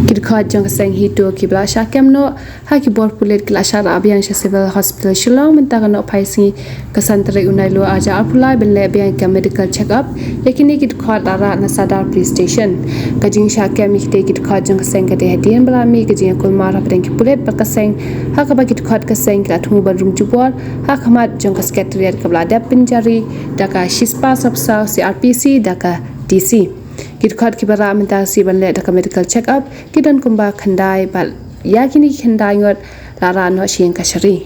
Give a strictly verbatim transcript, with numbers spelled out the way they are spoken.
Ki dkhot jong ka seng HITO kiba la shah kem noh ha ki bor pulit ki la shah rah biang sha Civil Hospital Shillong mynta ka nohphai sngi ka san tarik u Naiwieng ar hajar arphew lai ban leh biang ka medical check up ïa kine ki dkhot la rah na Sadar Police Station. Ka jingshah kem ïa kine ki dkhot jong ka seng ka dei hadien ba la mih ka jingïakulmar hapdeng ki pulit bad ka seng ha kaba ki dkhot ka seng ki la thmu ban rung jubor ha khmat jong ka Secretariat kaba la dep pynjari da ka shispah saphew saw C R P C da ka D C. Ki dkhot kiba rah mynta ka sngi ban leh da ka medical check up ki don kumba khyndai bad ïa kine ki khyndai ngut la rah noh sha ïing kashari.